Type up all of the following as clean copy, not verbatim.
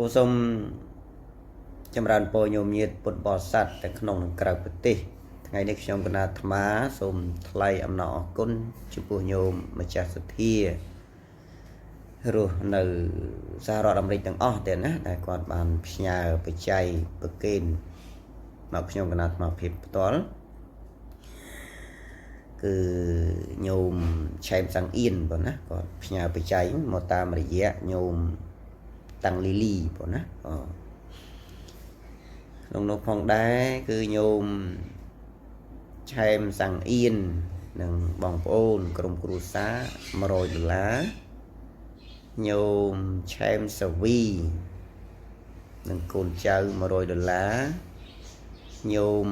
ពូសូមចម្រើនពរញោមញាតពុទ្ធបរិស័ទទាំងក្នុងនិងក្រៅប្រទេសថ្ងៃនេះខ្ញុំកណាអាត្មាសូមថ្លែងអំណរអគុណចំពោះញោមម្ចាស់សទ្ធារស់នៅសហរដ្ឋអាមេរិកទាំងអស់ទេណាដែលគាត់បានផ្ញើបច្ច័យប្រគេនមកខ្ញុំកណាអាត្មាភាពផ្ទាល់គឺញោមឆែមសាំងអៀនបងណាគាត់ផ្ញើបច្ច័យមកតាមរយៈញោមតាំងលីលីបងណាអក្នុងនោះផងដែរគឺញោមឆែមសាំងអៀននិងបងប្អូនក្រុមគ្រួសារ100ដុល្លារញោមឆែមសាវីនិងកូនចៅ100ដុល្លារញោម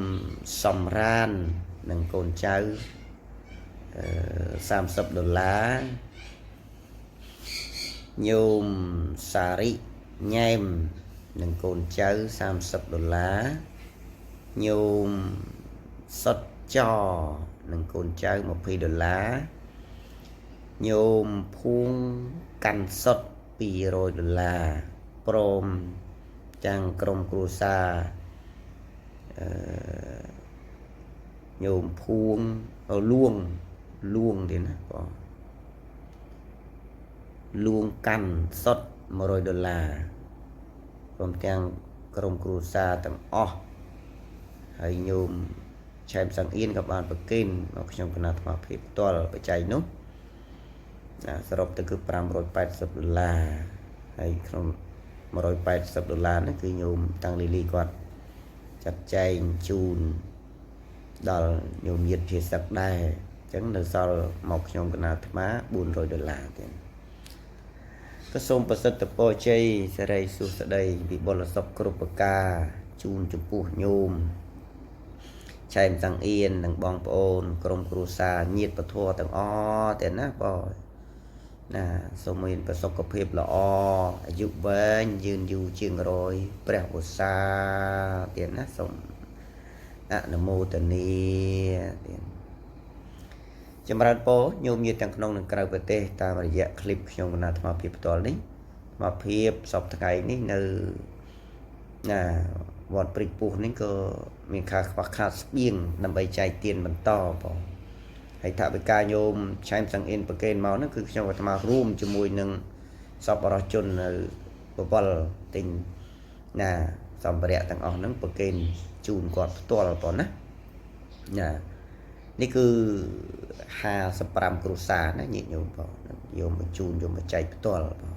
សំរាននិងកូនចៅ30ដុល្លារញោមសារិញ៉ែមនិងកូនចៅ30ដុល្លារញោមសុតចនិងកូនចៅ20ដុល្លារញោមភួងកាន់សុត200ដុល្លារព្រមទាំងក្រុមគ្រួសារអឺញោមភួងលួងលួងទៀតណាបងលួងកាន់សុត100ដុល្លារព្រមទាំងក្រុមគ្រួសារទាំងអស់ហើយញោមឆែមសង្អៀនក៏បានប្រគេនមកខ្ញុំគណៈអាត្មាភាពផ្ទាល់បច្ច័យនោះណាសរុបទៅគឺ580ដុល្លារហើយក្នុង180ដុល្លារហ្នឹងគឺញោមតាំងលីលីគាត់ចាត់ចែងជូនដល់ញោមញាតភាសឹកដែរអញ្ចឹងនៅសល់មកខ្ញុំកណាអាត្មា400ដុល្លារទៀតក៏សូមប្រសិទ្ធពរជ័យសិរីសួស្តីវិបុលសុខគ្រប់ប្រការជូនចំពោះញោមឆែមសាំងអៀននិងបងប្អូនក្រុមគ្រួសារញាតិពធទាំងអស់ទាំងណាបងណាសូមមានប្រសុខភាពល្អអាយុវែងយឺនយូរជាងរយព្រះឧស្សាហ៍ទៀតណាសូមអនុមោទនាទៀតចម្រើនពរញោមញាតិទាំងក្នុងនិងក្រៅប្រទេសតាមរយៈคลิปខ្ញុំកណាអាត្មាភាពផ្ទាល់នេះអាត្មាភាពសពថ្ងៃនេះនៅណាវត្តព្រិចពុះនេះក៏មានការខ្វះខាតស្បៀងដើម្បីចែកទានបន្តបងហើយថវិកាញោមឆែមសង្អៀនប្រកេនមកហ្នឹងគឺខ្ញុំអាត្មារួមជាមួយនឹងសពរជននៅបវលទិញណាសម្ភារៈទាំងអស់ហ្នឹងប្រកេនជូនគាត់ផ្ទាល់បងណាណានេះគឺ55គ្រួសារណាញាតិញោមបងយកមកជូនយកមកចែកផ្ទាល់បង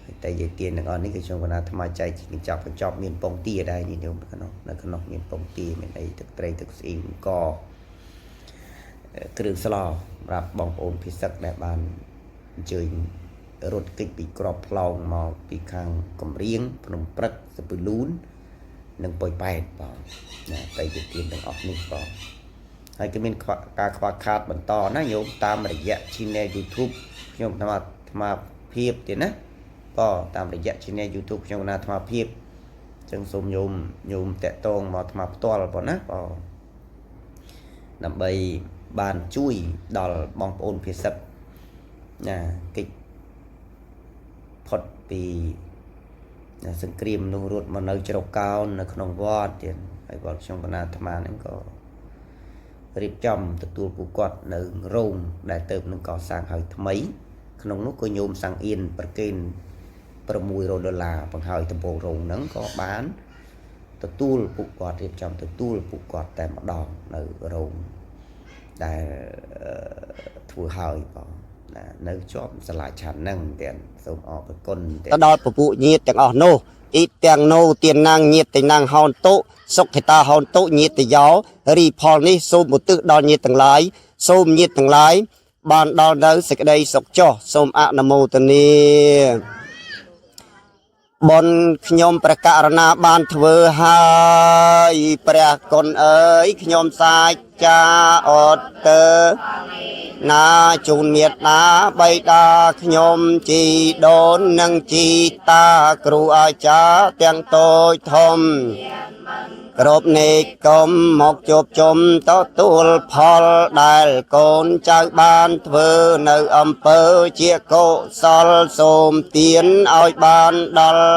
ហើយតែយាយទៀនទាំងអស់នេះគឺខ្ញុំកណាអាត្មាចែកជាកញ្ចប់កញ្ចប់មានពងទាដែរញាតិញោមក្នុងនៅក្នុងមានពងទាមានអីទឹកត្រីទឹកស្អ៊ីមកគ្រឿងស្លសម្រាប់បងប្អូនភិសឹកដែលបានអញ្ជើញរត់គេចពីក្របផ្លោងមកពីខាងកំរៀងភ្នំព្រឹកសពលូននិងប៉ោយប៉ែតបងណាតែជាទៀនទាំងអស់នេះបងហើយក៏មានការខ្វះខាតបន្តណាញោមតាមរយៈ Channel YouTube ខ្ញុំអាត្មាភាពទៀតណាក៏តាមរយៈ Channel YouTube ខ្ញុំណាអាត្មាភាពអញ្ចឹងសូមញោមញោមតាក់តងមកអាត្មាផ្ទាល់បងណាបងដើម្បីបានជួយដល់បងប្អូនភាសិតណាកិច្ចផុតពីសង្គ្រាមនោះរត់មកនៅជ្រកកោននៅក្នុងវត្តទៀតហើយវត្តខ្ញុំកណាអាត្មាហ្នឹងក៏រៀបចំទទួលពួកគាត់នៅរោងដែលទៅនឹងកសាងហើយថ្មីក្នុងនោះក៏ញោមសាំងអៀនប្រគេន600ដុល្លារបង្ហើយដំបូលរោងហ្នឹងក៏បានទទួលពួកគាត់រៀបចំទទួលពួកគាត់តែម្ដងនៅរោងដែលធ្វើហើយបងណានៅជាប់សាលាឆាន់ហ្នឹងទាំងសូមអរគុណ ទៅដល់ពពួកញាតិទាំងអស់នោះអ៊ីទាំងណូទានាងញាតិណាងហោនតុសុខិតាហោនតុញាតិយោរីផលនេះសូមឧទ្ទិសដល់ញាតិទាំងឡាយសូមញាតិទាំងឡាយបានដល់នៅសេចក្តីសុខចុះសូមអនុមោទនាបុណ្យខ្ញុំព្រះករណាបានធ្វើហើយព្រះគុណអើយខ្ញុំសាចាអត់ទៅណាជូនមេត្តាបៃតាខ្ញុំជីដូននិងជីតាគ្រូអាចារ្យទាំងតូចធំ គ្រប់និគមមកជួបជុំទទួលផលដែលកូនចៅបានធ្វើនៅអំពើជាកុសលសូមទានឲ្យបានដល់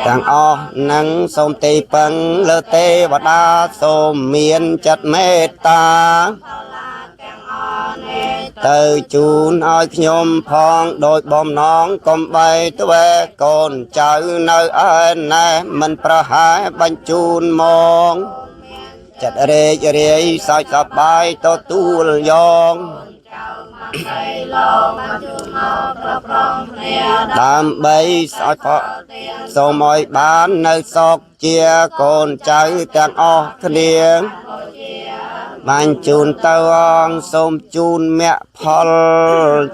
ទាំងអស់នឹងសូមទីពឹងលើទេវតាសូមមានចិត្តមេត្តាទៅជូនឲ្យខ្ញុំផងដោយបំណងកុំបីទ្វេកូនចៅនៅឯណែមិនប្រហែបញ្ជូនមកចិត្តរេករាយសោចសប្បាយទទួលយកដើម្បីសោចផលសូមឲ្យបាននៅសុខជាកូនចៅទាំងអស់គ្នា បានជូនទៅអង្គសូមជូនមគ្គផល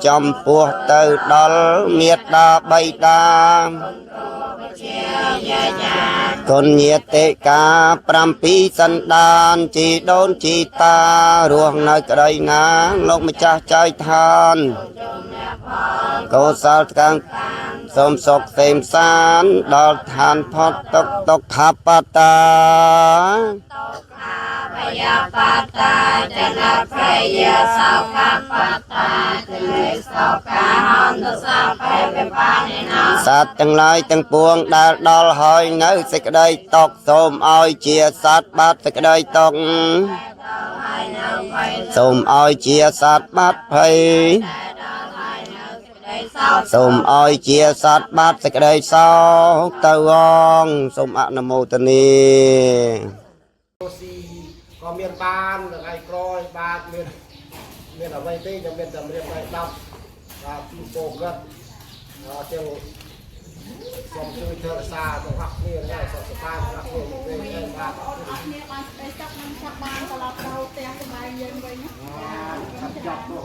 ចំពោះទៅដល់មេត្តាបិតាគុណញាតិកា7សន្តានជីដូនជីតារស់នៅក្តីណាលោកម្ចាស់ចៅឋានកោសលកាំងសូមសុខសេមសានដល់ឋានផុតទុកទុក្ខបតា សត្វទាំងឡាយទាំងពួងដែលដល់ហើយនៅសេចក្តីតកសូមឲ្យជាសត្វបាត់សេចក្តីតកសូមឲ្យជាសត្វបាត់ភ័យសូមឲ្យជាសត្វបាត់សេចក្តីសោកទៅអងសូមអនុមោទនា ស៊ីក៏មានបានថ្ងៃក្រោយបាទមានមានអ្វីទេខ្ញុំមានតែរៀបដៃ10បាទជូនពរគាត់ទាំងសូមជួយថែរក្សាទាំងអស់គ្នាហើយសុខសប្បាយទាំងអស់គ្នានេះទេបាទ អរគ្នាបានស្ដីសុខនិងឆាប់បានត្រឡប់ទៅផ្ទះសម្បែងយើងវិញណា ឆាប់ចប់នោះ